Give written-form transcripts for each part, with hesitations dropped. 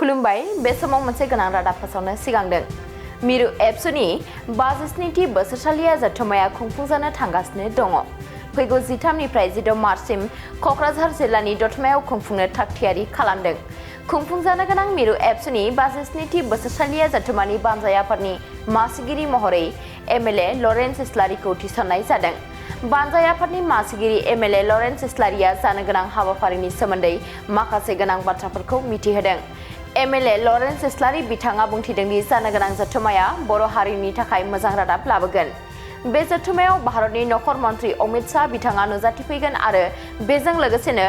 खुलुमबाय बे समाव मोनसे गोनां रादाब फोसावनो सिगांदों मिरु एबसुनि 57थि बोसोरसालिया जथुम्माया खुंफुंजानो थांगासिनो दङ। फैगौ 13निफ्राय 16 मार्चसिम क'क्राझार जिल्लानि दतमायाव खुंफुंनो थागथियारि खालामदों। खुंफुंजानो गोनां मिरु एबसुनि 57थि बोसोरसालिया जथुम्मानि बानजाय आफादनि मासिगिरि महरै एमएलए लरेन्स इस्लारिखौ थिसननाय जादों। बानजाय आफादनि मासिगिरि एमएलए लरेन्स इस्लारिया जानो गोनां हाबाफारिनि सोमोन्दै माखासे गोनां बाथ्राफोरखौ मिथिहोदों। एमएलए लरेन्स इस्लारि बिथाङा बुंथिदों दि जानो गोनां जथुम्माया बर' हारिनि थाखाय मोजां रादाब लाबोगोन। बे जथुम्मायाव भारतनि नखर मन्त्रि अमित शाह बिथाङा नुजाथिफैगोन आरो बेजों लोगोसेनो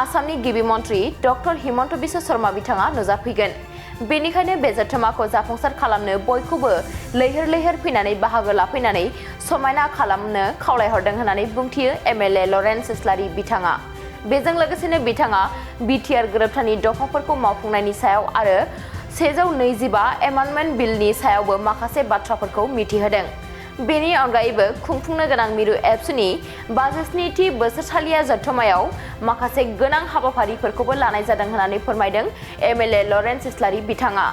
आसामनि गिबि मन्त्रि डक्टर हिमन्त बिश्व शर्मा बिथाङा नुजाफैगोन। बेनिखायनो बे जथुम्माखौ जाफुंसार खालामनो बयखौबो लैहोर लैहोर फैनानै बाहागो लाफैनानै समायना खालामनो खावलायहरदों होननानै बुंथियो एमएलए लरेन्स इस्लारि बिथाङा। बेजों लोगोसेनो बिथाङा बिटिआर गोरोबथानि दफाफोरखौ मावफुंनायनि सायाव आरो 125 एमेन्डमेन्ट बिलनि सायावबो माखासे बाथ्राफोरखौ मिथिहोदों। बेनि अनगायैबो खुंफुंनो गोनां मिरु एबसुनि 57थि बोसोरसालिया जथुम्मायाव माखासे गोनां हाबाफारिफोरखौबो लानाय जादों होननानै फोरमायदों एमएलए लरेन्स इस्लारि बिथाङा।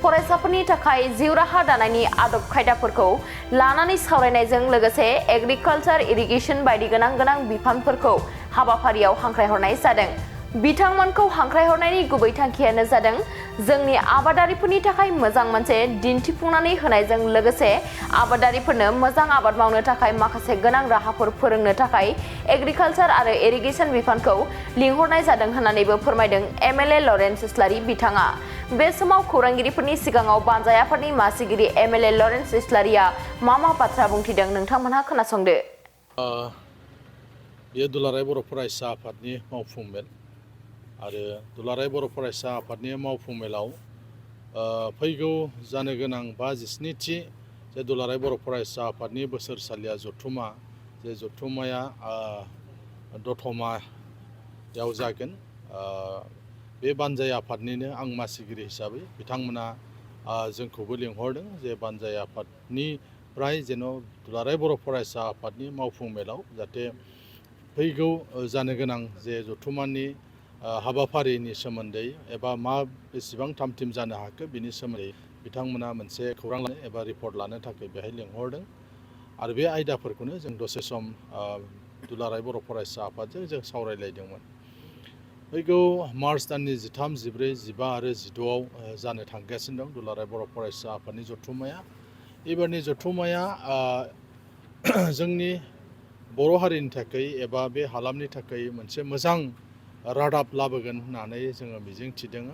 फरायसाफोरनि थाखाय जिउ राहा दानायनि आदब खायदाफोरखौ लानानै सावरायनायजों लोगोसे एग्रिकालचार इरिगेसन बायदि गोनां बिफानफोरखौ हाबाफारियाव हांख्रायहरनाय जादों। बिथांमोनखौ हांख्रायहरनायनि गुबै थांखियानो जादों जोंनि आबादारिफोरनि थाखाय मोजां मोनसे दिन्थिफुंनानै होनायजों लोगोसे आबादारिफोरनो मोजां आबाद मावनो थाखाय माखासे गोनां राहाफोर फोरोंनो थाखाय एग्रिकालचार आरो इरिगेसन बिफानखौ लिंहरनाय जादों होननानैबो फोरमायदों एमएलए लरेन्स इस्लारि बिथाङा। बे समाव खौरांगिरिफोरनि सिगाङाव बानजाय आफादनि मासिगिरि एमएलए लरेन्स इस्लारिया मा बाथ्रा बुंथिदों नोंथांमोनहा खोनासंदो। बेयो दुलाराय बर' फरायसा आफादनि मावफुं मेल आरो दुलाराय बर' फरायसा आफादनि मावफुं मेलाव फैगौ जानो गोनां 57थि जे दुलाराय बर' फरायसा आफादनि बोसोरसालिया जथुम्मा जे जथुम्माया दतमायाव जागोन। बे बानजाय आफादनिनो आं मासिगिरि हिसाबै बिथांमोना जोंखौबो लिंहरदों जे बानजाय आफादनिफ्राय जेन' दुलाराय बर' फरायसा आफादनि मावफुं मेलाव जाहाथे फैगौ जानो गोनां जे जथुम्मानि हाबाफारिनि सोमोन्दै एबा बेसेबां थाम-थिम जानो हाखो बिनि सोमोन्दै बिथांमोना मोनसे खौरां लानो एबा रिपर्ट लानो थाखाय बेहाय लिंहरदों आरो बे आयदाफोरखौनो जों दसे सम दुलाराय बर' फरायसा आफादजों जों सावरायलायदोंमोन। फैगौ मार्च दाननि 13, 14, 15 आरो 16आव जानो थांगासिनो दं दुलाराय बर' फरायसा आफादनि जथुम्माया। एबारनि जथुम्माया जोंनि बर' हारिनि थाखाय एबा बे हालामनि थाखाय मोनसे मोजां रादाब लाबोगोन होननानै जोङो मिजिंथिदों।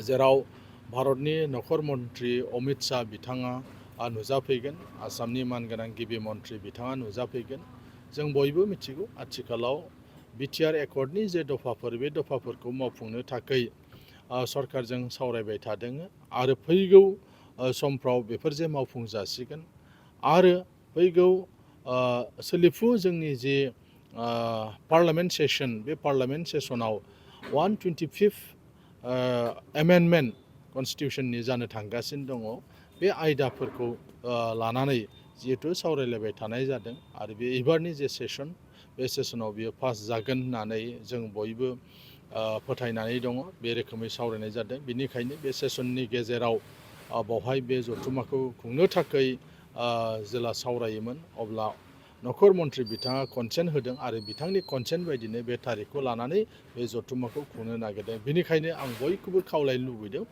जेराव भारतनि नखर मन्त्रि अमित शाह बिथाङा नुजाफैगोन, आसामनि मानगोनां गिबि मन्त्रि बिथाङा नुजाफैगोन। जों बयबो मिथिगौ आथिखालाव बिटिआर एकर्डनि जे दफाफोर बे दफाफोरखौ मावफुंनो थाखाय सरकारजों सावरायबाय थादों आरो फैगौ समफ्राव बेफोर जे मावफुं जासिगोन आरो फैगौ सोलिफु जोंनि जे पार्लियामेन्ट सेसन बे पार्लियामेन्ट सेसनाव 125 एमेन्डमेन्ट कनस्टिटिउसननि जानो थांगासिनो दङ। बे आयदाफोरखौ लानानै जिहेथु सावरायलायबाय थानाय जादों आरो बे एबारनि जे सेसन बे सेसनाव बियो पास जागोन होननानै जों बयबो फोथायनानै दङ। बे रोखोमै सावरायनाय जादों। बेनिखायनो बे सेसननि गेजेराव बेवहाय बे जथुम्माखौ खुंनो थाखाय जेला सावरायोमोन अब्ला नखर मन्त्रि बिथाङा कनसेन्ट होदों आरो बिथांनि कनसेन्ट बायदिनो बे थारिखखौ लानानै बे जथुम्माखौ खुंनो नागिरदों। बेनिखायनो आं बयखौबो खावलायनो लुबैदों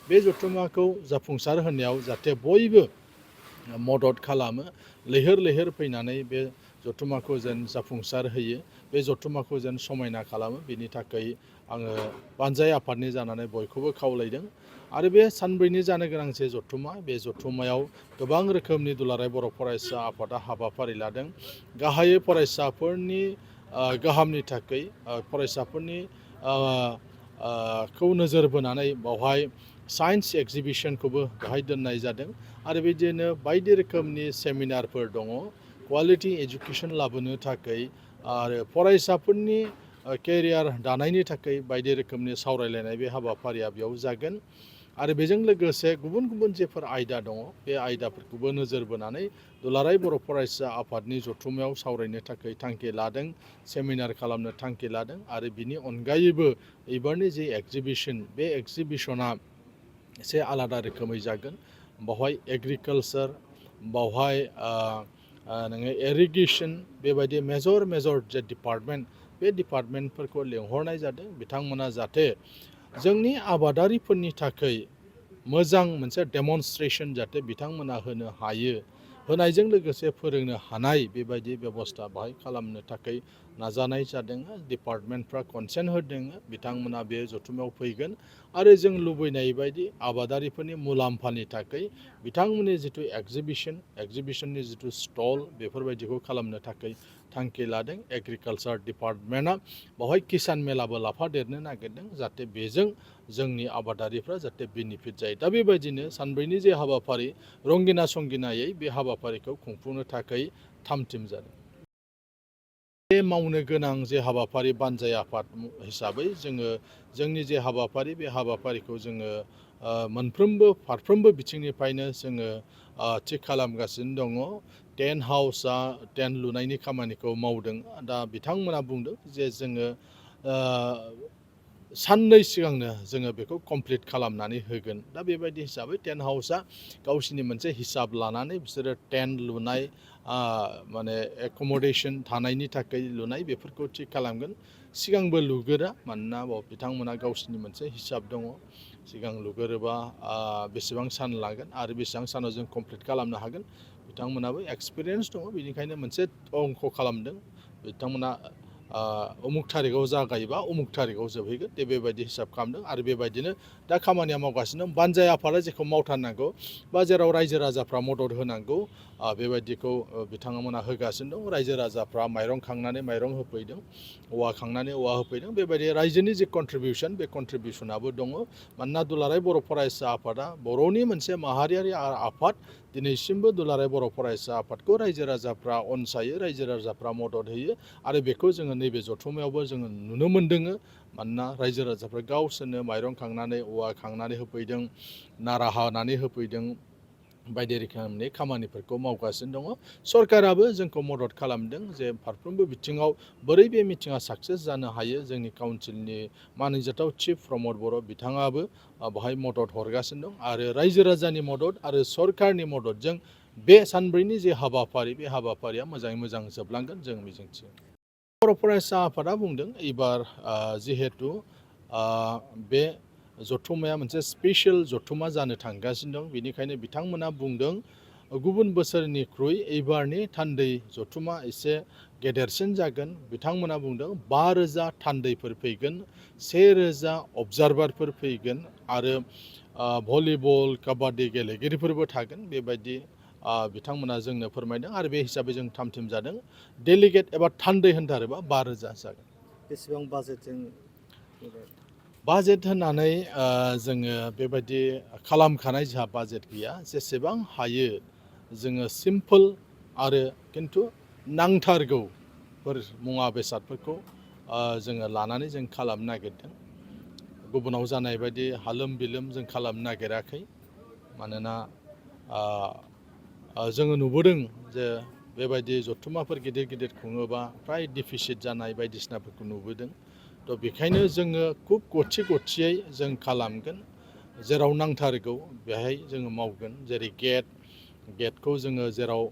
बे जथुम्माखौ जाफुंसार होनायाव जाहाथे बयबो मदद खालामो, लैहोर लैहोर फैनानै बे जथुम्माखौ जेन जाफुंसार होयो, बे जथुम्माखौ जेन समायना खालामो बेनि थाखाय आङो बानजाय आफादनि जानानै बयखौबो खावलायदों। आरो बे सानब्रैनि जानो गोनां जे जथुम्मा बे जथुम्मायाव गोबां रोखोमनि दुलाराय बर' फरायसा आफादा हाबाफारि लादों। गाहायै फरायसाफोरनि गाहामनि थाखाय फरायसाफोरनि खौ नोजोर बोनानै बेवहाय साइन्स एक्जिबिसनखौबो बेहाय दोननाय जादों आरो बिदिनो बायदि रोखोमनि सेमिनारफोर दङ क्वालिटि एजुकेसन लाबोनो थाखाय आरो फरायसाफोरनि केरियार दानायनि थाखाय बायदि रोखोमनि सावरायलायनाय बे हाबाफारिया बेयाव जागोन। आरो बेजों लोगोसे गुबुन गुबुन जेफोर आयदा दङ बे आयदाफोरखौबो नोजोर बोनानै दुलाराय बर' फरायसा आफादनि जथुमायाव सावरायनो थाखाय थांखि लादों, सेमिनार खालामनो थांखि लादों आरो बिनि अनगायैबो एबारनि जे एक्जिबिसन बे एक्जिबिसना एसे आलादा रोखोमै जागोन। बावहाय एग्रिकालचार, बावहाय नोङो इरिगेसन बेबायदि मेजर जे डिपार्टमेन्ट बे डिपार्टमेन्टफोरखौ लिंहरनाय जादों। बिथांमोना जाहाथे जोंनि आबादारिफोरनि थाखाय मोजां मोनसे डेमनस्ट्रेसन जाहाथे बिथांमोना होनो हायो, होनायजों लोगोसे फोरोंनो हानाय बेबायदि बेबस्था बाहाय खालामनो थाखाय नाजानाय जादों। डिपार्टमेन्टफ्रा कनसेन्ट होदों, बिथांमोना बे जथुमायाव फैगोन आरो जों लुबैनाय बायदि आबादारिफोरनि मुलाम्फानि थाखाय बिथांमोननि जिथु एक्जिबिसननि जिथु स्टल बेफोरबायदिखौ खालामनो थाखाय थांखि लादों। एग्रिकालचार डिपार्टमेन्टआ बावहाय किसान मेलाबो लाफादेरनो नागिरदों जाहाथे बेजों जोंनि आबादारिफ्रा जाहाथे बेनिफिट जायो। दा बेबायदिनो सानब्रैनि जे हाबाफारि रंगिना संगिनायै बे हाबाफारिखौ खुंफुंनो थाखाय थामथिम जादों। बे मावनो गोनां जे हाबाफारि बानजाय आफाद हिसाबै जोङो जोंनि जे हाबाफारि बे हाबाफारिखौ जोङो फारफ्रोमबो बिथिंनिफ्रायनो जोङो थिग खालामगासिनो दङ। टेन्ट लुनायनि खामानिखौ मावदों। दा बिथांमोना बुंदों जे जोङो साननै सिगांनो जोङो बेखौ कमप्लिट खालामनानै होगोन। दा बेबायदि हिसाबै टेन्ट हाउसआ गावसिनि मोनसे हिसाब लानानै बिसोरो टेन्ट लुनाय माने एकमडेसन थानायनि थाखाय लुनाय बेफोरखौ थिग खालामगोन। सिगांबो लुगोरा, मानोना बिथांमोना गावसिनि मोनसे हिसाब दङ। सिगां लुगोरोबा बेसेबां सान लागोन आरो बेसेबां सानाव जों कमप्लिट खालामनो हागोन। बिथांमोनाबो एक्सपिरियेन्स दङ, बेनिखायनो मोनसे अंक खालामदों। बिथांमोना उमुक थारिखआव जागायोबा उमुक थारिखआव जोबहैगोन। बेबायदि हिसाब खालामदों आरो बेबायदिनो दा खामानिया मावगासिनो दं। बानजाय आफादा जेखौ मावथारनांगौ बा जेराव रायजो राजाफ्रा मदद होनांगौ बेबायदिखौ बिथांमोना होगासिनो दं। रायजो राजाफ्रा माइरं खांनानै माइरं होफैदों, औवा खांनानै औवा होफैदों। बेबायदि रायजोनि जे कन्ट्रिबिउसन बे कन्ट्रिबिउसनाबो दङ। मानोना दुलाराय बर' फरायसा आफादा बर'नि मोनसे माहारियारि आफाद। दिनैसिमबो दुलाराय बर' फरायसा आफादखौ रायजो राजाफ्रा अनसायो, रायजो राजाफ्रा मदद होयो आरो बेखौ जोङो नैबे जथुमायावबो जोङो नुनो मोन्दों। मानोना रायजो राजाफ्रा गावसोरनो माइरं खांनानै औवा खांनानै होफैदों, नारा हानानै होफैदों, बायदि रोखोमनि खामानिफोरखौ मावगासिनो दङ। सरकाराबो जोंखौ मदद खालामदों जे फारफ्रोमबो बिथिङाव बोरै बे मिटिङा साक्सेस जानो हायो। जोंनि काउन्सिलनि मानैजाथाव चिफ प्रमद बर' बिथाङाबो बेहाय मदद हरगासिनो दं आरो रायजो राजानि मदद आरो सरकारनि मददजों बे सानब्रैनि जे हाबाफारि बे हाबाफारिया मोजाङै मोजां जोबलांगोन जों मिजिंथियो। बर' फरायसा आफादा बुंदों एबार जिहेथु बे जथुमाया मोनसे स्पेसियेल जथुमा जानो थांगासिनो दं, बेनिखायनो बिथांमोना बुंदों गुबुन बोसोरनिख्रुइ एबारनि थान्दै जथुमा एसे गेदेरसिन जागोन। बिथांमोना बुंदों 5,000 थान्दैफोर फैगोन, 1,000 अबजारभारफोर फैगोन आरो भलिबल काबादि गेलेगिरिफोरबो थागोन। बेबायदि बिथांमोना जोंनो फोरमायदों आरो बे हिसाबै जों थामथिम जादों। डेलिगेट एबा थान्दै होनथारोबा 5,000 जागोन। बेसेबां बाजेटजों? बाजेट होननानै जोङो बेबायदि खालामखानाय जोंहा बाजेट गैया। जेसेबां हायो जोङो सिम्पोल आरो खिन्थु नांथारगौफोर मुवा बेसादफोरखौ जोङो लानानै जों खालामनो नागिरदों। गुबुनाव जानाय बायदि हालोम बिलोम जों खालामनो नागिराखै। मानोना जोङो नुबोदों जे बेबायदि जथुमाफोर गिदिर गिदिर खुङोबा फ्राय डिफिसिट जानाय बायदिसिनाफोरखौ नुबोदों। थ' बेखायनो जोङो खुब गथि जों खालामगोन। जेराव नांथारगौ बेहाय जोङो मावगोन। जेरै गेटखौ जोङो जेराव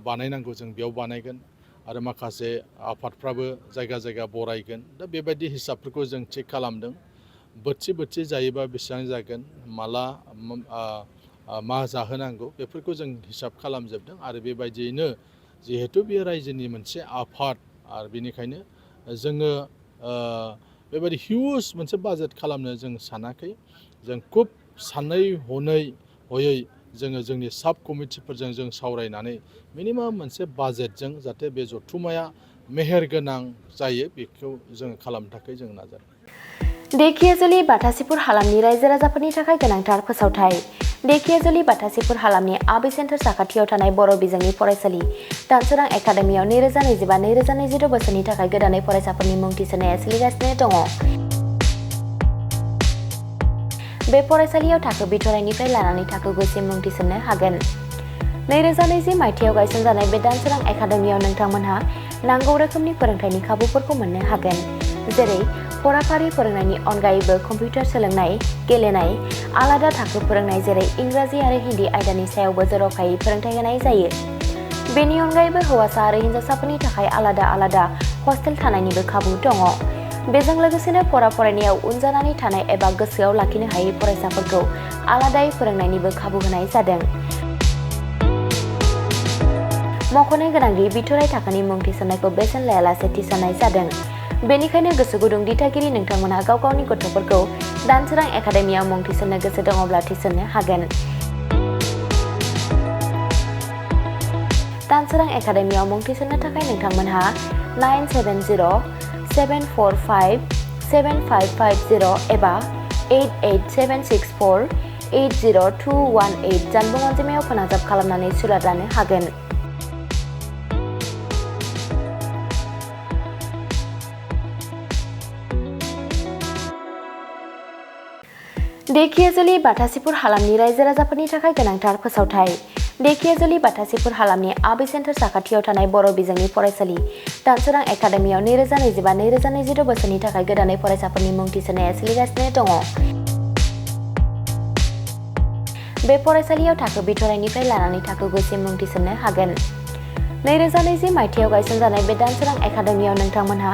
बानायनांगौ जों बेयाव बानायगोन आरो माखासे आफादफ्राबो जायगा जायगा बरायगोन। दा बेबायदि हिसाबफोरखौ जों थिग खालामदों। बोथिसे जायोबा बेसेबां जागोन, माला मा जाहोनांगौ बेफोरखौ जों हिसाब खालामजोबदों आरो बेबायदियैनो जिहेथु बे रायजोनि मोनसे आफाद आरो बेनिखायनो जोङो बेबायदि हिउज मोनसे बाजेट खालामनो जों सानाखै। जों खुब सानै हयै जोङो जोंनि साब कमिटिफोरजों जों सावरायनानै मिनिमाम मोनसे बाजेटजों जाहाथे बे जथुमाया मेहेरगोनां जायो बेखौ जोङो खालामनो थाखाय जों नाजादों। देखियाजुलि बाथासिपुर हालामनि रायजो राजाफोरनि थाखाय गोनांथार फोसावथाय। देखियाजुलि बाथासिपुर हालामनि आबि सेन्टार साखाथियाव थानाय बर' बिजोंनि फरायसालि दानसोरां एकाडेमियाव 2025-2026 बोसोरनि थाखाय गोदानै फरायसाफोरनि मुं थिसननाया सोलिगासिनो दङ। बे फरायसालियाव थाखो बिथराइनिफ्राय लानानै थाखो गुसिम मुं थिसननो हागोन। 2020 मायथाइयाव गायसनजानाय बे दानसोरां एकाडेमियाव नोंथांमोनहा नांगौ रोखोमनि फोरोंथायनि खाबुफोरखौ मोननो हागोन, जेरै फराफारि फोरोंनायनि अनगायैबो कम्पिउटार सोलोंनाय, गेलेनाय, आलादा थाखो फोरोंनाय जेरै इंराजि आरो हिन्दी आयदानि सायावबो जर'खायै फोरोंथाय होनाय जायो। बेनि अनगायैबो हौवासा आरो हिन्जावसाफोरनि थाखाय आलादा हस्टेल थानायनिबो खाबु दङ। बेजों लोगोसेनो फरायनायाव उन जानानै थानाय एबा गोसोआव लाखिनो हायै फरायसाफोरखौ आलादायै फोरोंनायनिबो खाबु होनाय जादों। मख'नो गोनांदि बिथराइ थाखोनि मुं थिसननायखौ बेसेन लायालासे थिसननाय जादों। बेनिखायनो गोसो गुदुं दिथागिरि नोंथांमोनहा गाव गावनि गथ'फोरखौ दानसोरां एकाडेमियाव मुं थिसननो गोसो दङब्ला थिसननो हागोन। दानसोरां एकाडेमियाव मुं थिसननो थाखाय नोंथांमोनहा 9707457550 एबा 8876480218 जानबुं अनजिमायाव फोनांजाब खालामनानै सुलाद लानो हागोन। ढेकियाजुलि बाथासिपुर हालामनि रायजो राजाफोरनि थाखाय गोनांथार फोसावथाय। ढेकियाजुलि बाथासिपुर हालामनि आबै सेन्टार साखाथियाव थानाय बर' बिजोंनि फरायसालि दानसोरां एकाडेमियाव 2025-2026 बोसोरनि थाखाय गोदानै फरायसाफोरनि मुं थिसननाया सोलिगासिनो दङ। बे फरायसालियाव थाखो बिथराइनिफ्राय लानानै थाखो गुसिम मुं थिसननो हागोन। 2020 मायथाइयाव गायसनजानाय बे दानसोरां एकाडेमियाव नोंथांमोनहा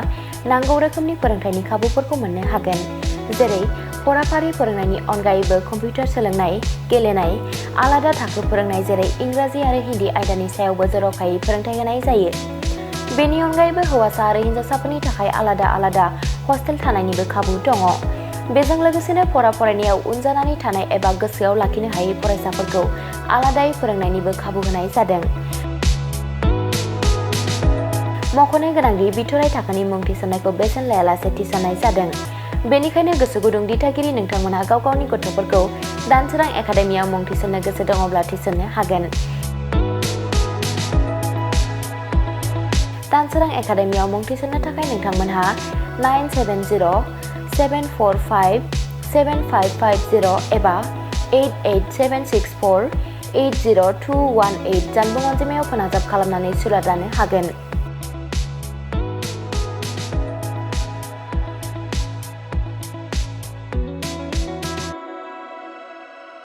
नांगौ रोखोमनि फोरोंथायनि खाबुफोरखौ मोननो हागोन, जेरै फराफारि फोरोंनायनि अनगायैबो कम्पिउटार सोलोंनाय, गेलेनाय, आलादा थाखो फोरोंनाय जेरै इंराजि आरो हिन्दी आयदानि सायावबो जर'खायै फोरोंथाय होनाय जायो। बेनि अनगायैबो हौवासा आरो हिन्जावसाफोरनि थाखाय आलादा हस्टेल थानायनिबो खाबु दङ। बेजों लोगोसेनो फरायनायाव उन जानानै थानाय एबा गोसोआव लाखिनो हायै फरायसाफोरखौ आलादायै फोरोंनायनिबो खाबु होनाय जादों। मख'नो गोनांदि बिथराइ थाखोनि मुं थिसननायखौ बेसेन लायालासे थिसननाय जादों। बेनिखायनो गोसो गुदुं दिथागिरि नोंथांमोनहा गाव गावनि गथ'फोरखौ दानसोरां एकाडेमियाव मुं थिसननो गोसो दङब्ला थिसननो हागोन। दानसोरां एकाडेमियाव मुं थिसननो थाखाय नोंथांमोनहा 9707457550 एबा 8876480218 जानबुं अनजिमायाव फोनांजाब खालामनानै सुलाद लानो हागोन।